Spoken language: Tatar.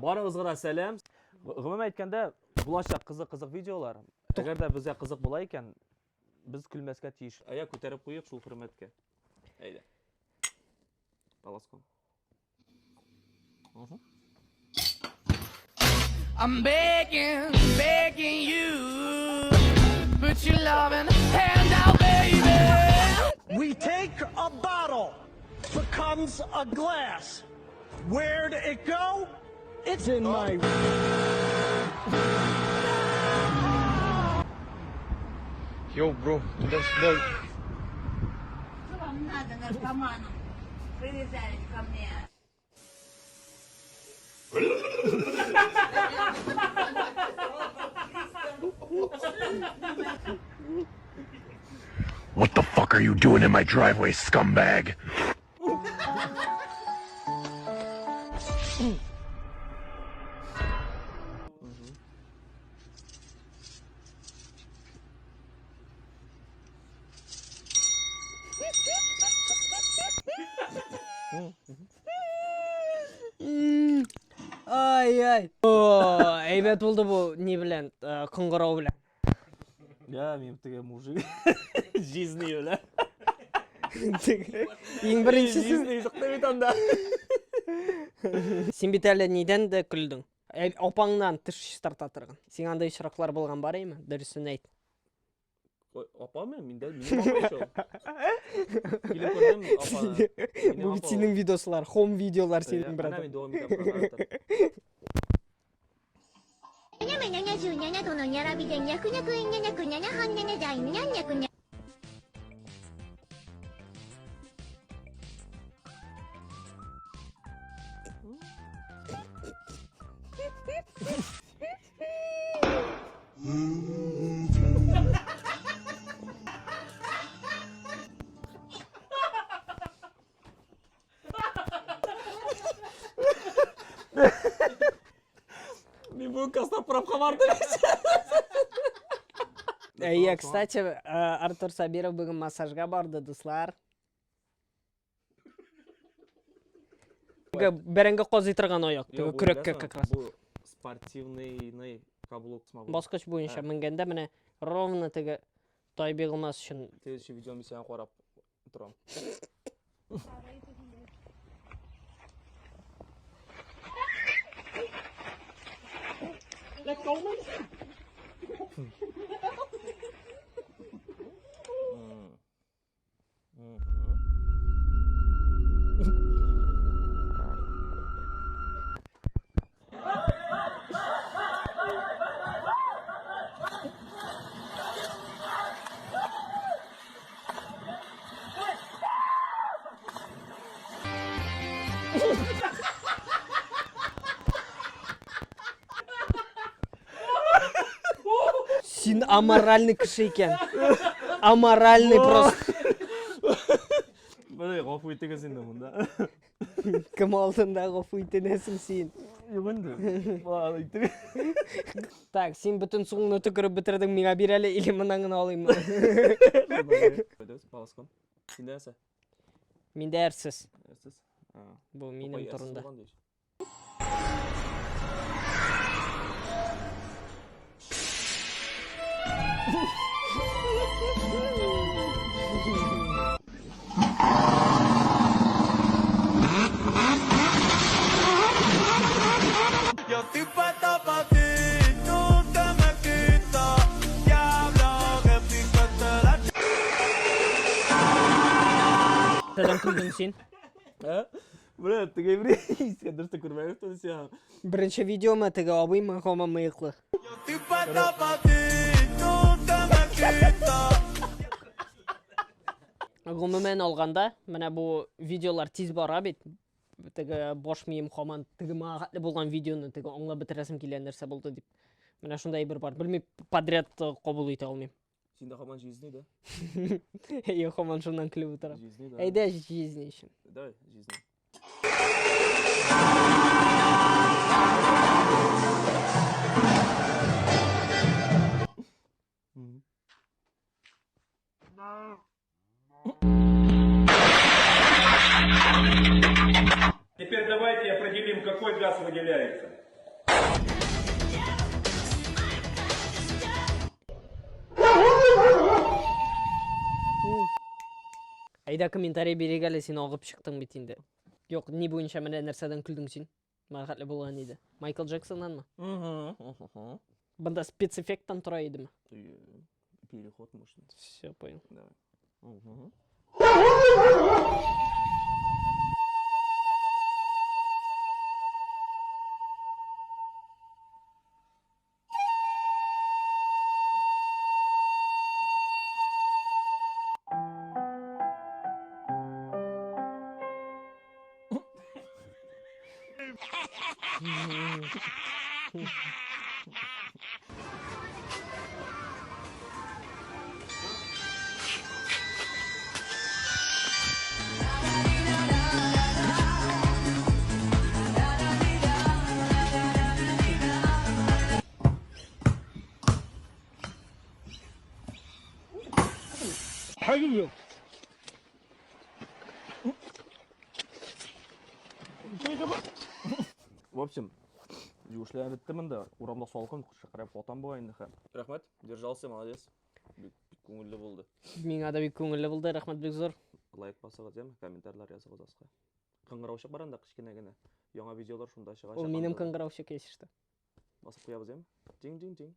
Барыгызга да сәлам. Гомумән әйткәндә, булачак кызык-кызык видеолар. Әгәр дә безгә кызык була икән, без көлмәскә тиеш. Әйә, күтәреп куйык шул хөрмәткә. Әйдә. Полоском. I'm begging, begging you. Put your loving hand out, baby. We take a bottle, becomes a glass. Where'd it go? It's in my. Йоу, бро, туда-сюда. Что вам надо, наркоманам? Привязались ко мне. What the fuck are you doing in my driveway, scumbag? Ай-яй. О, әйбәт булды бу ни белән, э, кыңгырау белән. Я, мин теге мужик. Жизни белән. Иң беренчесе. Жизни чыкты бит анда. Син бит әле нидән дә көлдең? Ә, апаңнан теш чистарта торган. Сиңа андый очраклар булган бар име? Дөресен әйт. Ой, апамы? Миндә минем апам шул. Килеп күрдем апаны. Минем Бу бит апа ул. синең видослар, хом видеолар синең, Әнә брат. мин дәвам итәм продаваттыр. にゃめ77度のにゃらびでにゃくにゃくんにゃにゃくにゃにゃはんにゃにゃじゃいにゃんにゃくにゃ。 Мин бүген Костоправка бардым. Әйе, кстати, э, Артур Сабиров бүген массажга барды, дуслар. Бәрәңге казый торган аяк, теге көрәккә как раз. Бу спортивный каблук смогу. Баскыч буенча Ә. менгәндә менә ровно теге тай бигылмас өчен. Следующий видео мин сиңа карап торам. Син аморальный кеше икән. Аморальный просто. Менә гафу итегез инде монда. Кем алдында гафу итенәсең син? Юк инде. Баланы итеп. Так, син бөтен суыңны төкереп бетердең, миңа бир әле или моннан гына алыйммы? Паласком. Синдә нәрсә? Миндә әрсез. Әрсез. Бу минем турында. Yo estoy puesto pa' ti, tú te me quitas. Diablo, que piquete la Нәдән көлдең син? Ә? Бля, теге бер искә дөрес күрмәгән сиңа. Беренче видеома теге абыймы, һаман мыеклы. Yo estoy puesto pa' ti, tú te me quitas. Гомумән алганда, менә бу видеолар тиз бара бит. Теге баш мием һаман теге миңа хәтле булган видеоны теге аңлап бетерәсем килә нәрсә булды дип. Менә шундай бер бар. Белмим, подряд э, кабул итә алмыйм. Син дә һаман жизни да? Әйе, һаман шуннан көлеп утырам. Жизни да. Әйдә жизни өчен. Давай, жизни. Теперь давайте определим, какой газ выделяется. Әйдә комментарий бирик әле, син агып чыктың бит инде. Юк, ни буенча менә нәрсәдән көлдең син? Миңа хәтле булган иде. Майкл Джексоннанмы? Бында спецэффекттан тора идеме? Переход мощный. Все, понял. Давай. В общем, юешләнеп бетте монда. Урамда салкын, шыкырап катам була инде хәм. Рәхмәт, держался, молодец. Бик бик күңелле булды. Миңа да бик күңелле булды, рәхмәт бик зур. Лайк басыгыз, яме, комментарийлар языгыз аска. Кыңгыраучык бар анда кечкенә генә. Яңа видеолар шунда чыгачак. Ул минем анда. кыңгыраучык, если что. Басып куябыз, яме. Тиң-тиң-тиң.